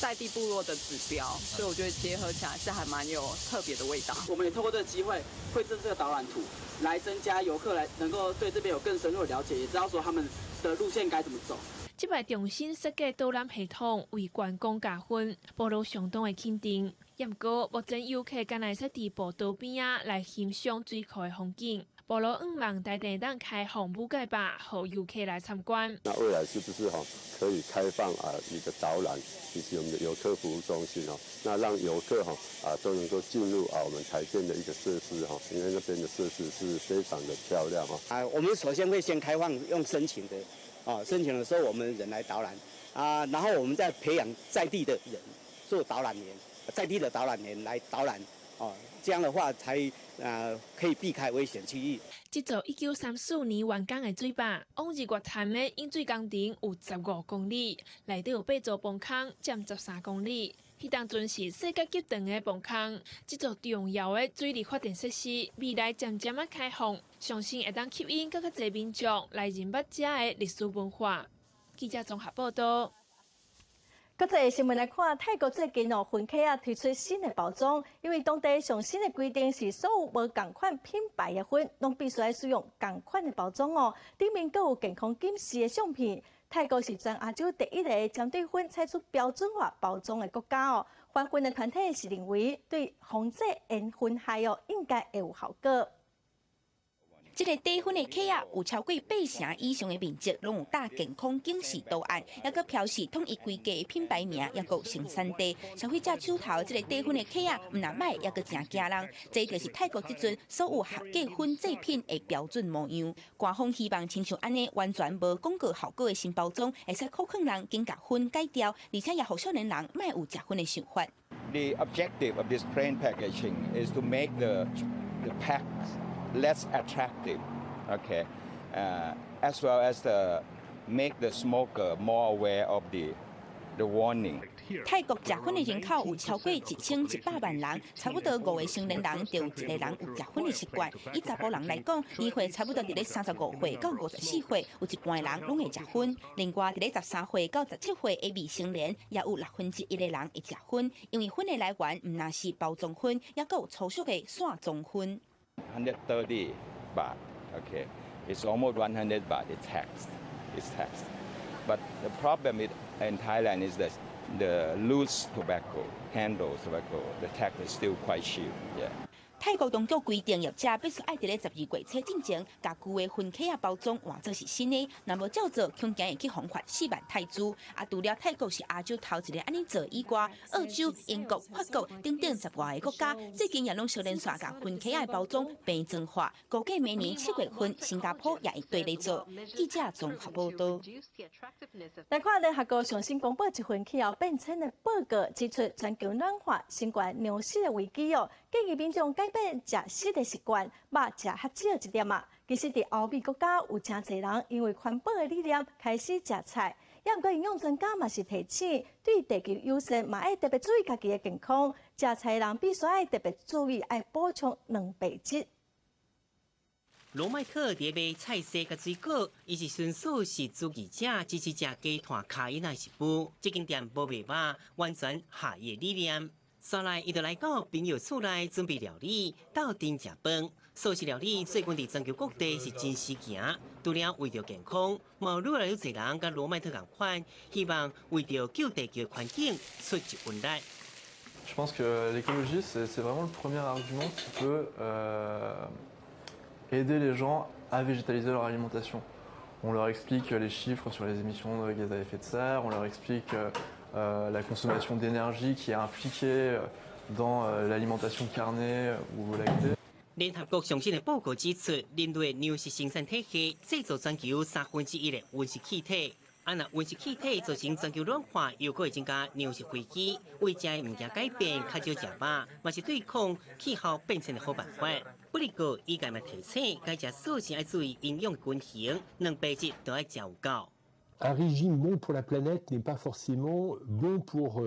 Speaker 17: 在地部落的指標，所以我覺得結合起來是還蠻有特別的味道。
Speaker 19: 我們也透過這個機會繪製這個導覽圖，來增加遊客來能夠對這邊有更深入的了解，也知道說他們的路線該怎麼走。
Speaker 16: 這擺重新設計導覽系統，為觀光加分，部落相當的肯定。毋過目前遊客干焦會使佇步道邊仔來欣賞水庫的風景。部落向望台電當開放武蓋壩，予遊客來參觀。
Speaker 8: 那未來是不是哈可以開放啊一個導覽以及我們的遊客服務中心哦？那讓遊客哈啊都能夠進入啊我們台電的一個設施哈，因為那邊的設施是非常的漂亮哦。
Speaker 20: 啊，我們首先會先開放用申請的，啊，申請的時候我們人來導覽，啊，然後我們再培養在地的人做導覽員，在地的導覽員來導覽，哦，這樣的話才可以避開危險區域。
Speaker 16: 這座1934年完工的水壩，往日月潭的引水工程有15公里，內底有八座泵坑，佔13公里。彼當陣是世界級長的泵坑，這座重要的水力發電設施，未來漸漸仔開放，相信會當吸引閣較濟民眾來認捌遮的歷史文化。記者綜合報導。
Speaker 1: 國際新聞來看，泰國最近哦，薰盒仔推出新的包裝，因為當地上新的規定是，所有無仝款品牌的薰，攏必須愛使用仝款的包裝哦。頂面閣有健康警示的相片。泰國是全亞洲第一个針對薰採取標準化包裝的國家哦。反薰的團體是認為，對防止煙薰害哦，應該會有效果。
Speaker 21: 這个底薰的盒仔有超過八成以上的面積，攏有打健康警示圖案，猶閣標示統一規格的品牌名，猶閣生產地。消費者手頭這个底薰的盒仔，毋但䆀，猶閣誠驚人。這就是泰國這陣所有合格薰製品的標準模樣。官方希望親像按呢完全無廣告效果的新包裝，會使鼓勸人緊共薰戒掉，而且也予少年人莫有食薰的想法。
Speaker 22: The objective of this plain packaging is to make the packs less attractive, okay, as well as the make the smoker more aware of the warning.
Speaker 21: 泰國食薰的人口有超過1100萬人，差不多五個成年人就有一個人有食薰的習慣。以查埔人來講，年歲差不多佇咧35歲到54歲，有一半的人攏會食薰。另外，佇咧13歲到17歲的未成年，也有1/6的人會食薰。因為薰的來源毋但是包裝薰，猶閣有粗俗的散裝薰。
Speaker 22: 130 baht, okay, it's almost 100 baht. It's taxed. It's taxed. But the problem in Thailand is that the loose tobacco, handle tobacco, the tax is still quite cheap. Yeah.
Speaker 21: 泰國當局規定業者必須愛佇咧12月初進前，共舊的薰殼仔包裝換做是新的，若無照做，恐驚會去予罰4萬泰銖。啊，除了泰國是亞洲頭一个按呢做以外，澳洲、英國、法國等等10外个國家，最近也攏相連紲共薰殼仔包裝平裝化。估計明年7月份，新加坡也會綴咧做。記者綜合報道。
Speaker 1: 來看聯合國上新公布一份氣候變遷的報告，指出全球暖化、新冠糧食的危機哦，建議民眾改變食食的習慣，肉食較少一點仔。其實，佇歐美國家有誠濟人因為環保的理念開始食菜，也毋過營養專家嘛是提醒，對地球友善嘛愛特別注意家己的健康。食菜的人必須愛特別注意，愛補充蛋白質。
Speaker 3: 羅麥克佇賣菜蔬佮水果，伊是純素食主義者，只是食雞團跤膶仔食物。這間店無賣肉，完全合伊的理念。紲來，伊就來到朋友厝內準備料理，鬥陣食飯。素食料理最近佇全球各地是真時行，除了為著健康，嘛愈來愈濟人佮羅麥特仝款，希望為著救地球環境出一份力。
Speaker 4: Je pense que l'écologie, c'est vraiment le premier argument qui peut aider les gens à végétaliser leur alimentation. On leur explique les chiffres sur les émissions de gaz à effet de serre, on leur explique la consommation d'énergie qui est impliquée dans l'alimentation carnée ou lactée.
Speaker 3: 聯合國上新的報告指出，人類糧食生產體系製造全球1/3的溫室氣體。啊，若溫室氣體造成全球暖化，又閣會增加糧食危機。為這个物件改變，較少食肉，嘛是對抗氣候變遷的好辦法。不過，醫界嘛提醒，改食素食愛注意營養均衡，蛋白質都愛食有夠。
Speaker 5: Un régime bon pour la planète n'est pas forcément bon pour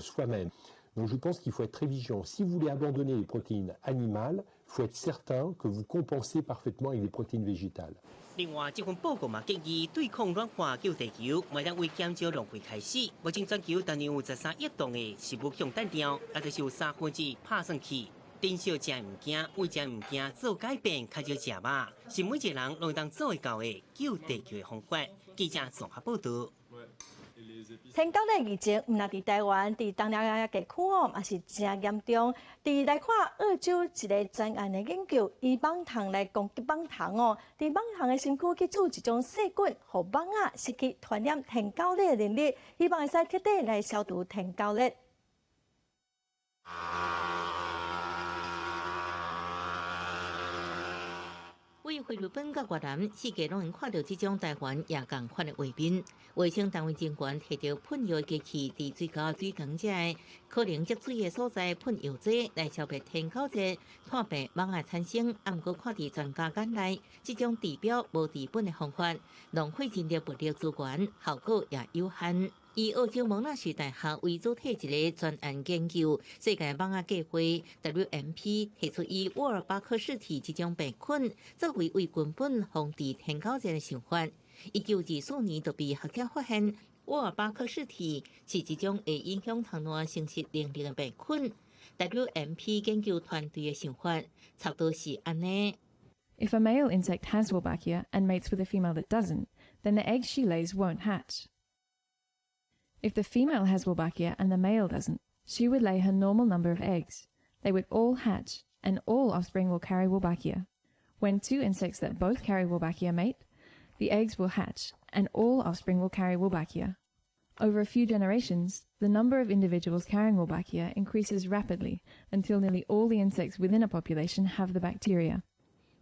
Speaker 5: soi-même. Donc je pense qu'il faut être très vigilant. Si vous voulez abandonner les protéines animales, il faut être certain que vous compensez parfaitement avec des protéines végétales.
Speaker 3: 另外，這份報告嘛建議對抗暖化救地球，嘛當為減少浪費開始。目前全球逐年有13億噸的食物向單掉，也就是有1/3拍算去。珍惜食物件，為食物件做改變，較少食肉，是每一個人攏會當做會到的救地球的方法。記者綜合報道。
Speaker 1: 天狗的疫情，毋但佇台灣，佇東南亞地區哦，嘛是誠嚴重。佇來看澳洲一个專案的研究，以蠓蟲來攻擊蠓蟲哦，佇蠓蟲的身軀去注一種細菌，予蠓仔失去傳染天狗癩的能力，希望會使徹底來消除天狗癩。
Speaker 6: 位菲律賓佮越南，四界攏會看著這種台灣也仝款的畫面。衛生單位人員提著噴藥機器，佇水溝水塘遮可能積水的所在噴藥劑來消滅天狗癩、炭病蠓仔產生。啊，毋過看佇專家眼內，這種治標無治本的方法，浪費人力物力資源，效果也有限。以澳洲蒙納士大學為主體一个專案研究，世界蠓仔計劃 WMP 提出以沃爾巴克氏體這種病菌作為為根本防治天狗癩的想法。1924年就被學者發現，沃爾巴克氏體是一種會影響蟲卵生殖能力的病菌。WMP 研究團隊的想法差不多是按呢。
Speaker 10: If a male insect has Wolbachia and mates with a female that doesn't, then the eggs she lays won't hatch. If the female has Wolbachia and the male doesn't, she would lay her normal number of eggs. They would all hatch, and all offspring will carry Wolbachia. When two insects that both carry Wolbachia mate, the eggs will hatch, and all offspring will carry Wolbachia. Over a few generations, the number of individuals carrying Wolbachia increases rapidly until nearly all the insects within a population have the bacteria.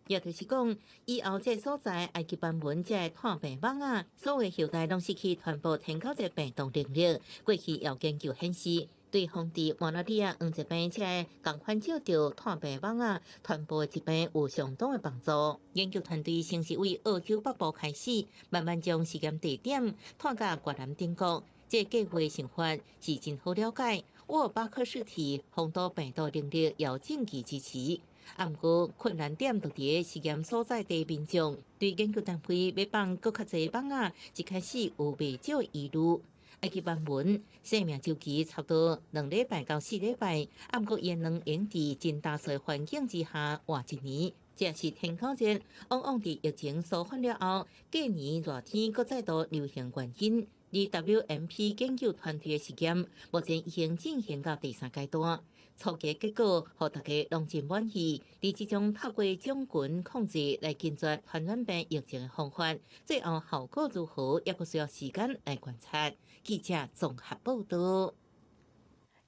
Speaker 6: 也就是講，以後這所在埃及斑紋這炭病蠓仔，所有後代攏失去傳播天狗癩病毒能力。過去有研究顯示，對防治馬拉利亞黃熱病這仝款照著炭病蠓仔傳播疾病有相當的幫助。研究團隊先是為澳洲北部開始，慢慢將實驗地點拓到越南等國。這計畫想法是真好了解，沃爾巴克氏體防堵病毒能力有證據支持。啊，毋過困難點就佇咧實驗所在地民眾對研究單位欲放閣較濟蠓仔，一開始有袂少疑慮。埃及斑蚊生命週期差不多2禮拜到4禮拜，啊，毋過伊能會佇真乾燥環境之下活一年。這是天狗癩往往佇疫情舒緩了後，隔年熱天閣再度流行原因。而 WMP 研究團隊的實驗目前已經進行到第三階段。初期結果，予大家攏真滿意。而這種透過種群控制來根絕傳染病疫情的方法，最後效果如何，猶閣需要時間來觀察。記者綜合報道。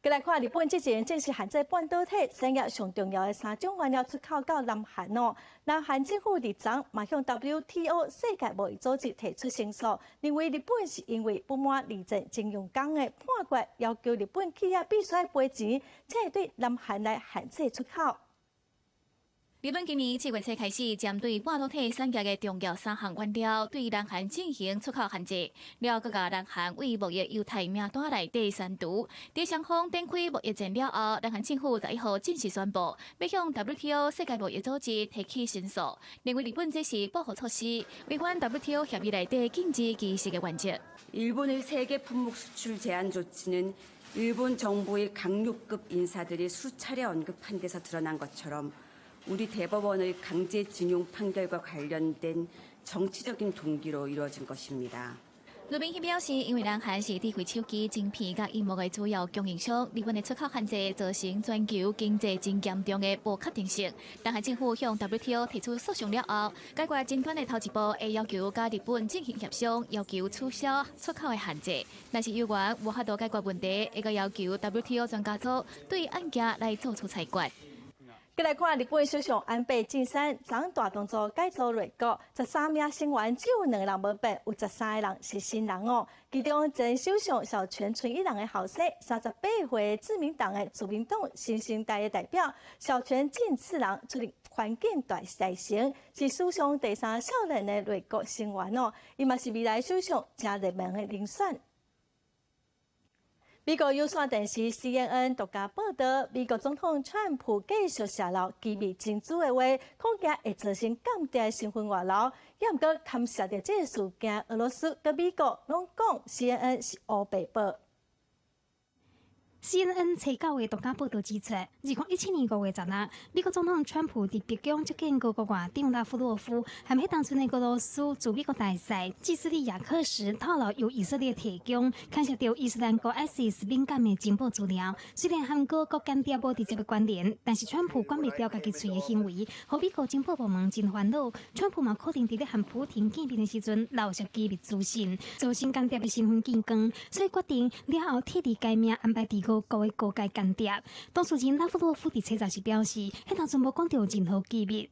Speaker 1: 過來看日本之前正式限制半導體產業上重要的三種原料出口到南韓哦。南韓政府日前嘛向 WTO 世界貿易組織提出申訴，認為日本是因為不滿二戰徵用工的判決，要求日本企業必須賠錢，才會對南韓來限制出口。
Speaker 2: 日本今年7月初開始，針對半導體產業的重要三項原料對南韓進行出口限制，了閣共南韓對貿易優待名單內底刪除。佇雙方展開貿易戰了後，南韓政府11號正式宣布，欲向 WTO 世界貿易組織提起申訴，認為日本這是報復措施，違反 WTO 協議內底禁止歧視的原則。
Speaker 9: 일본의 세계 품목 수출 제한 조치는 일본 정부의 각료급 인사들이 수차례 언급한 데서 드러난 것처럼 우리 대법원의 강제징용 판결과 관련된 정치적인 동기로 이루어진 것입니다.
Speaker 2: 盧明熙表示，因為南韓是智慧手機晶片佮螢幕的主要供應商，日本的出口限制造成全球經濟真嚴重的不確定性。南韓政府向 WTO 提出訴訟了後，解決爭端的頭一步會要求佮日本進行協商，要求取消出口的限制。若是猶原無法度解決問題，會閣要求 WTO 專家組對案件來做出裁決。
Speaker 1: 過來看日本首相安倍晉三，昨大動作改組內閣，13名成員只有兩个人無變，有13个人是新人哦。其中前首相小泉純一郎的後生，38歲自民黨的自民黨新生代的代表小泉進次郎出任環境大臣，是史上第三少年的內閣成員哦。伊嘛是未來首相誠熱門的人選。美國有線電視 CNN 獨家報道，美國總統川普繼續洩露機密情資的話，恐驚會造成間諜身份外流。猶毋過牽涉著這個事件，俄羅斯佮美國攏講 CNN 是烏白報。
Speaker 7: CNN 初九的獨家報道指出，2017年5月16，美國總統川普佇白宮接見俄國外長拉夫洛夫，含彼當陣的俄羅斯駐美國大使基斯利亞克時透露，由以色列提供牽涉著伊斯蘭國 ISIS 敏感的情報資料。雖然和俄國間諜無直接的關聯，但是川普管袂牢家己喙的行為，予美國情報部門真煩惱。川普嘛可能佇咧和普廷見面的時陣漏洩機密資訊，造成間諜的身份見光，所以決定了後撤離改名安排佇俄國的高階間諜。當事人拉夫洛夫佇初十時表示，彼當陣無講著任何機密。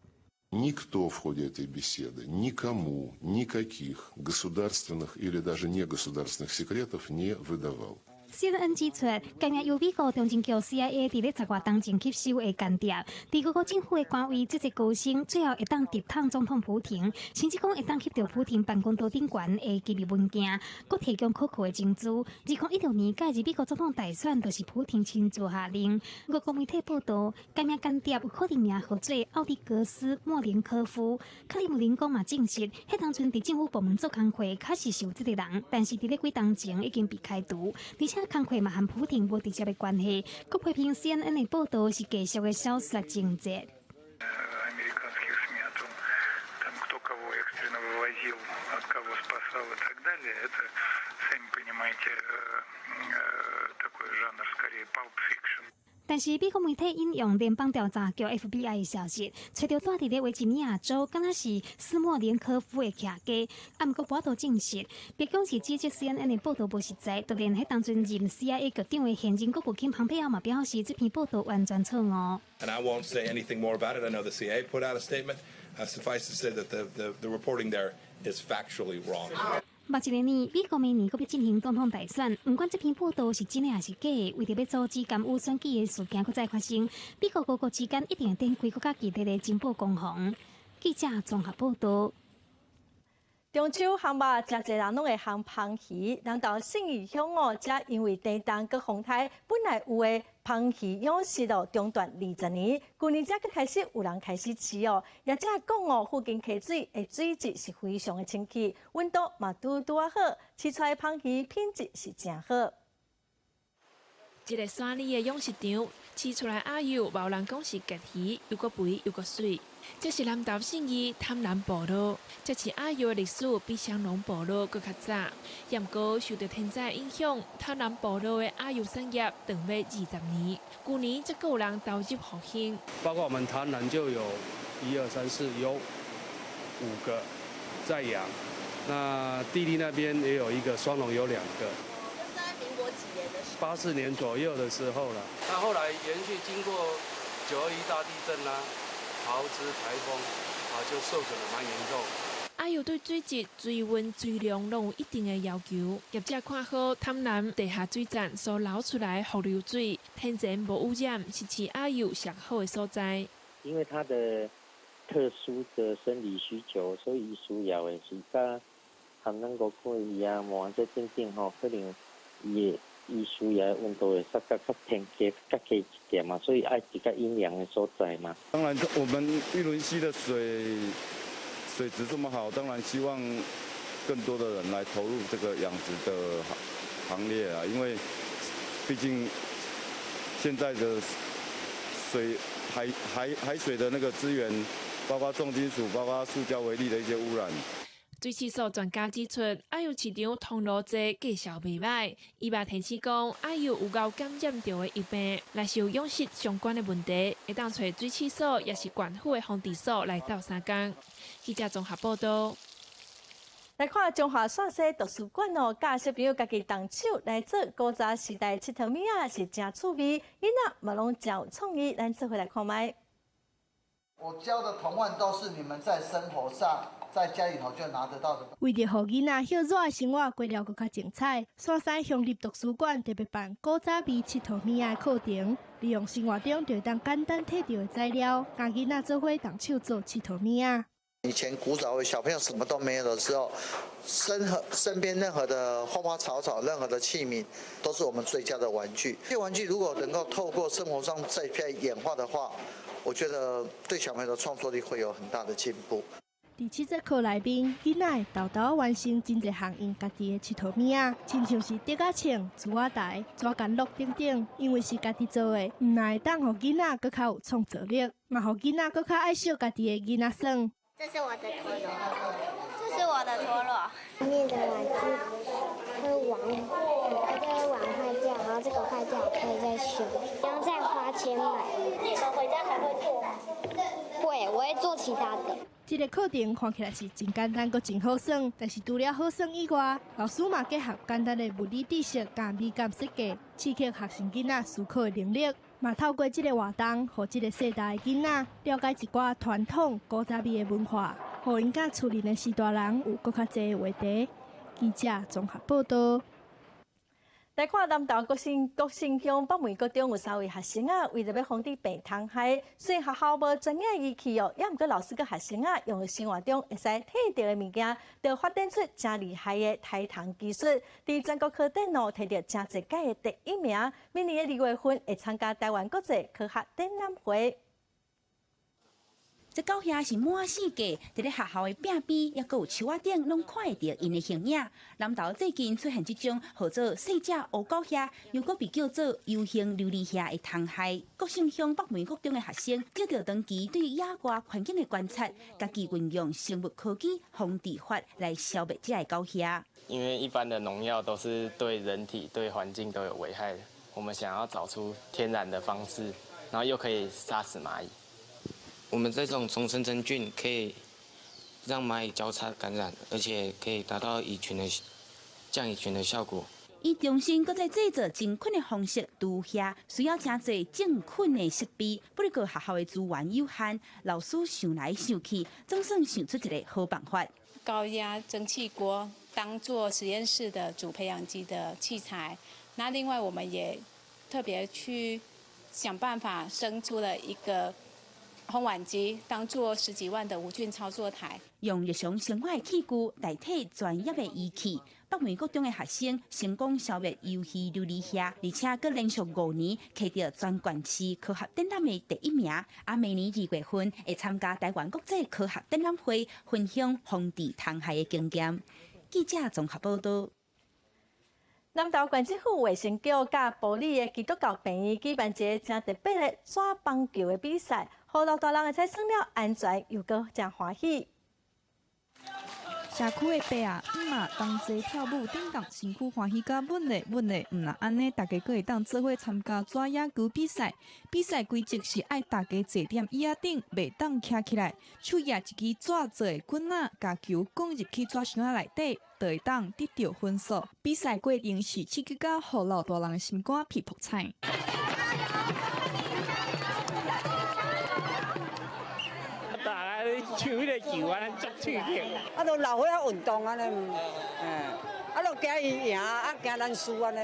Speaker 23: Никто в ходе этой беседы никому никаких государственных или даже негосударственных секретов не выдавал.
Speaker 7: CNN 指出，該名由美國中情局 CIA 佇咧10外冬前吸收的間諜，佇俄國政府的官位節節高升，最後會當直捅總統普廷，甚至講會當翕著普廷辦公桌頂懸的機密文件，閣提供可靠的情資。2016年屆任美國總統大選，就是普廷親自下令。俄國媒體報道，該名間諜有可能名號做奧利格斯莫連科夫。克里姆林宮嘛證實，彼當陣佇政府部門做工課，確實是有這個人，但是佇咧幾冬前已經被開除，而且工課嘛和普廷無直接的關係。閣批評 CNN 的報道是繼續的小說情節。
Speaker 24: Американских СМИ о том, там, кто кого экстренно вывозил, от кого спасал и так далее, это, сами понимаете, такой жанр, скорее, pulp fiction.
Speaker 7: 但是美國媒體引用聯邦調查局 FBI 的消息，揣著蹛佇咧維吉尼亞州，敢若是斯莫連科夫的徛家。啊，毋過無法度證實，白宮是指責 CNN 的報道無實在，就連彼當陣任 CIA 局長的現任國務卿蓬佩奧嘛表示，這篇報道完全錯誤。
Speaker 25: And I won't say anything more about it. I know the CIA put out a statement. Suffice to say that the reporting there is factually wrong.
Speaker 7: 目一个年，美國明年閣欲進行總統大選，毋管這篇報道是真的抑是假的，為著欲阻止干預選舉的事件閣再發生，美國各國之間一定會展開閣較激烈的情報攻防。記者綜合報道。
Speaker 1: 中秋烘肉，誠濟人攏會烘魩魚。南投信義鄉哦，遮因為地動佮風颱，本來有的魩魚養殖哦中斷20年，舊年才閣開始有人開始飼哦。業者講哦，附近溪水的水質是非常的清澈，溫度嘛拄拄仔好，飼出來魩魚品質是誠好。
Speaker 16: 這个山裡的養殖場，飼出來鮎幼，無人講是鯘魚，猶閣肥猶閣媠。這是南投信義潭南部落，這飼鮎幼的歷史比雙龍部落閣較早。毋過受著天災影響，潭南部落的鮎幼產業斷尾20年。舊年才閣有人投入復興。
Speaker 11: 包括我們潭南就有一二三四，有五個在養。那地利那邊也有一個，雙龍有兩個。
Speaker 1: 這是在民國幾年的時候？84
Speaker 11: 年左右的時候了。那後來延續經過9·21大地震啦、桃芝颱風啊，就受損得蠻嚴重。
Speaker 16: 鮎幼對水質、水溫、水量攏有一定的要求。業者看好潭南地下水站所流出來的伏流水，天然無污染，是飼鮎幼上好的所在。
Speaker 12: 因為它的特殊的生理需求，所以需要的是佮含咱吳郭魚啊、鰻這等等吼，可能伊需要的溫度會較較偏低、較低一點嘛，所以愛比較陰涼的所在嘛。
Speaker 13: 當然，我們玉崙溪的水質這麼好，當然希望更多的人來投入這個養殖的行列啊，因為畢竟現在的水海海海水的那個資源，包括重金屬、包括塑膠微粒的一些污染。
Speaker 16: 水飼所專家指出，鮎幼飼場通路濟，價數袂䆀。伊嘛提醒講，鮎幼有𠢕感染著的疫病，若是有養殖相關的問題，會當揣水飼所，抑是縣府的防治所來鬥相共。記者綜合報道。
Speaker 1: 來看彰化線西圖書館哦，教小朋友家己動手來做古早時代𨑨迌物仔，是誠趣味，囡仔嘛攏誠有創意，咱做伙來看覓。
Speaker 14: 我教的童玩都是你們在生活上，在家裡頭就拿得到的。
Speaker 15: 為著予囡仔歇熱的生活過了閣較精彩，線西鄉立圖書館特別辦古早味𨑨迌物仔的課程，利用生活中就會當簡單提著的材料，共囡仔做伙動手做𨑨迌物仔。
Speaker 14: 以前古早小朋友什麼都沒有的時候，身邊任何的花花草草、任何的器皿，都是我們最佳的玩具。這些玩具如果能夠透過生活上再演化的話，我覺得對小朋友的創作力會有很大的進步。
Speaker 15: 佇這節課內面，囡仔會沓沓完成真濟項𪜶家己的𨑨迌物仔，親像是竹仔銃、珠仔台、紙干樂等等。因為是家己做的，毋但會當予囡仔閣較有創造力，嘛予囡仔閣較愛惜家己的囡仔耍。
Speaker 26: 這是我的陀螺，這是我的陀螺。
Speaker 27: 面的玩具會玩，這個玩壞掉，然後這個壞掉可以再修，不用再花錢買。
Speaker 26: 你們回家還會做嗎？
Speaker 27: 會，我會做其他的。
Speaker 15: 這個課程看起來是真簡單，閣真好耍，但是除了好耍以外，老師嘛結合簡單的物理知識佮美感設計，刺激學生囡仔思考的能力。嘛透過這個活動，予這個世代的囡仔了解一寡傳統古早味的文化，予𪜶佮厝裡的序大人有閣較濟的話題。記者綜合報道。
Speaker 1: 來看南投國姓鄉北門國中有三位學生啊，為著欲防止病蟲害，雖然學校無專業儀器哦，猶毋過老師佮學生啊，用生活中會使提著的物件，就發展出誠厲害的刣蟲技術，佇全國科展哦，提著誠濟屆的第一名。明年的2月份會參加臺灣國際科學展覽會。
Speaker 21: 這狗蟻是滿世界，佇咧學校的壁邊，抑閣有樹仔頂，攏看會著𪜶的形影。南投最近出現這種號做細隻烏狗蟻，又閣被叫做遊行琉璃蟻的蟲害。國姓鄉北門國中的學生，藉著長期對野外環境的觀察，家己運用生物科技防治法來消滅這个狗蟻。
Speaker 28: 因為一般的農藥都是對人體、對環境都有危害的，我們想要找出天然的方式，然後又可以殺死螞蟻。
Speaker 29: 我們這種叢生真菌可以讓螞蟻交叉感染，而且可以達到蟻群的降蟻群的效果。
Speaker 21: 伊重新閣再製造真菌的方式除蟻，需要誠濟種菌的設備。不過學校的資源有限，老師想來想去，總算想出一個好辦法。
Speaker 30: 高壓蒸汽鍋當做實驗室的主培養基的器材。那另外我們也特別去想辦法生出了一個烘碗機，當做十幾萬的無菌操作台。
Speaker 21: 用日常生活的器具代替專業的儀器，北門國中的學生成功消滅遊戲琉璃蟻，而且閣連續5年摕著全縣市科學展覽的第一名。啊，明年2月份會參加臺灣國際科學展覽會，分享防治蟲害的經驗。記者綜合報道。
Speaker 1: 南投縣政府衛生局佮埔里的基督教病院舉辦一个誠特別的紙枋球的比賽，予老大人會使耍了安全又閣誠歡喜。
Speaker 3: 社區的伯仔姆仔同齊跳舞，振動身軀歡喜甲穩咧穩咧，毋若按呢，大家閣會當做伙參加紙野球比賽。比賽規則是愛大家坐踮椅仔頂，袂當徛起來，手舉一支紙做的棍仔，共球滾入去紙箱仔內底，就會當得著分數。比賽過程是刺激甲予老大人心肝脾噗彩。
Speaker 4: 大家咧搶彼个球，按呢足刺激。
Speaker 5: 啊，都老歲仔運動按呢，啊，都驚伊贏，啊，驚咱輸按呢。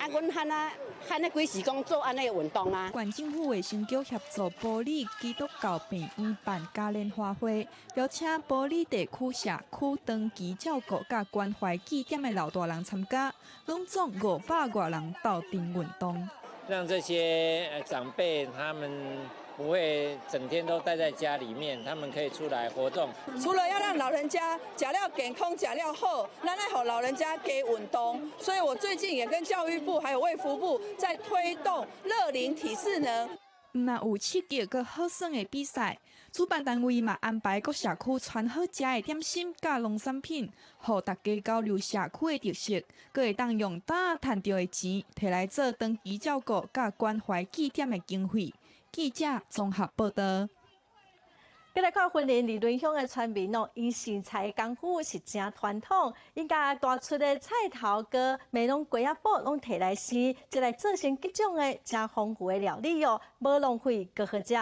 Speaker 8: 啊，阮漢啊，漢啊，規時講做按呢個運動啊。
Speaker 3: 縣政府衛生局協助埔里基督教病院辦嘉年華會，邀請埔里地區社區長期照顧佮關懷據點的老大人參加，攏總500外人鬥陣運動。
Speaker 10: 讓這些長輩他們不會整天都待在家裡面，他們可以出來活動。
Speaker 17: 除了要讓老人家食了健康、食了好，咱愛予老人家加運動。所以我最近也跟教育部還有衛福部在推動樂齡體適能。
Speaker 3: 毋若有刺激閣好耍的比賽，主辦單位嘛安排各社區傳好食的點心佮農產品，予大家交流社區的特色，閣會當用搭趁著的錢，提來做長期照顧佮關懷據點的經費。記者綜合報道。
Speaker 1: 閣來看雲林二崙鄉的村民哦，𪜶生菜功夫是誠傳統，𪜶共大出的菜頭閣梅櫳瓜仔脯攏提來生，就來做成各種的誠豐富的料理哦，無浪費，閣好食。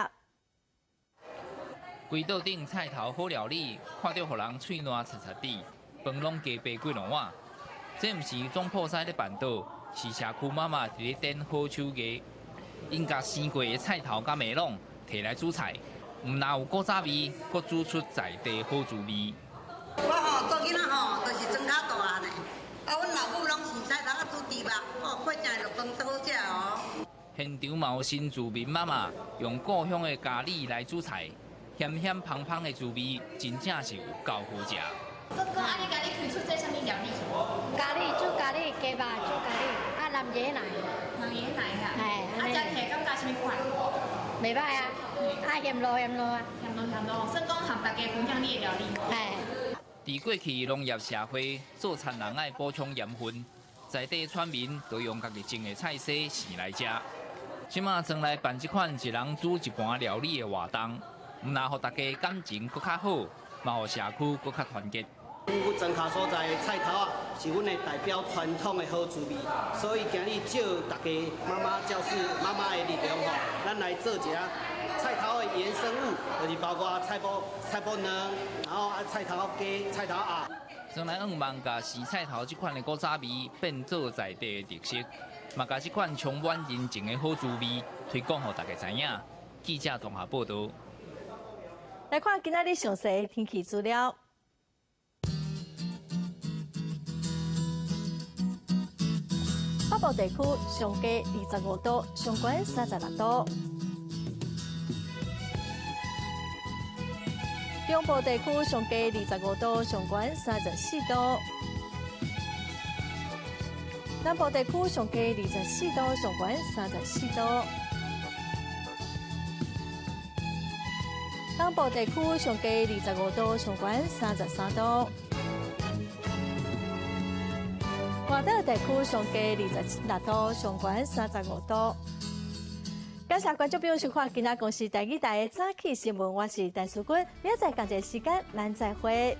Speaker 18: 規桌頂菜頭好料理，看著予人喙瀾擦擦滴，飯攏加白幾兩碗。這毋是總鋪師咧辦桌，是社區媽媽佇咧展好手藝。𪜶共生過的菜頭佮梅櫳提來煮菜。毋若有古早味，閣煮出在地好滋味。
Speaker 19: 我吼做囡仔吼，就是庄跤大漢的，啊，阮老母攏生菜頭啊煮豬肉，哦，過正肉飯足好食哦。
Speaker 18: 現場嘛有新住民媽媽用故鄉的咖喱來煮菜，鹹鹹芳芳的滋味，真正是有夠好食。
Speaker 20: 算講啊，你家己開出這啥物料理？
Speaker 22: 咖喱煮咖喱雞肉煮咖喱，啊，南椰奶。
Speaker 20: 南椰奶啊。嘿。啊，食起來感覺啥物款？
Speaker 22: 袂歹啊，啊鹹滷鹹滷啊。
Speaker 20: 鹹滷鹹滷，算講和大家分享你的料理。
Speaker 22: 嘿。
Speaker 18: 佇過去農業社會，做田人愛補充鹽分，在地村民都用家己種的菜薒生來食。這馬轉來辦這款一人煮一盤料理的活動，毋若予大家感情閣較好，嘛予社區閣較團結。
Speaker 31: 阮莊跤所在的菜頭仔，是阮的代表傳統的好滋味，所以今日借大家媽媽教室媽媽的力量吼，咱來做一下菜頭的衍生物，就是包括菜脯、菜脯卵，然後啊菜頭雞、菜頭鴨。
Speaker 18: 莊來向望共生菜頭這款的古早味變做在地的特色，嘛共這款充滿人情的好滋味推廣予大家知影。記者綜合報導。
Speaker 1: 來看今仔日詳細天氣資料。北部地區上低25度，上懸36度；中部地區上低25度，上懸34度；南部地區上低24度，上懸34度；東部地區上低25度，上懸33度。外島地區上低26度，上懸35度。感謝觀眾朋友收看今仔公視第二台的早起新聞，我是陳淑君，明仔載仝一个時間，咱再會。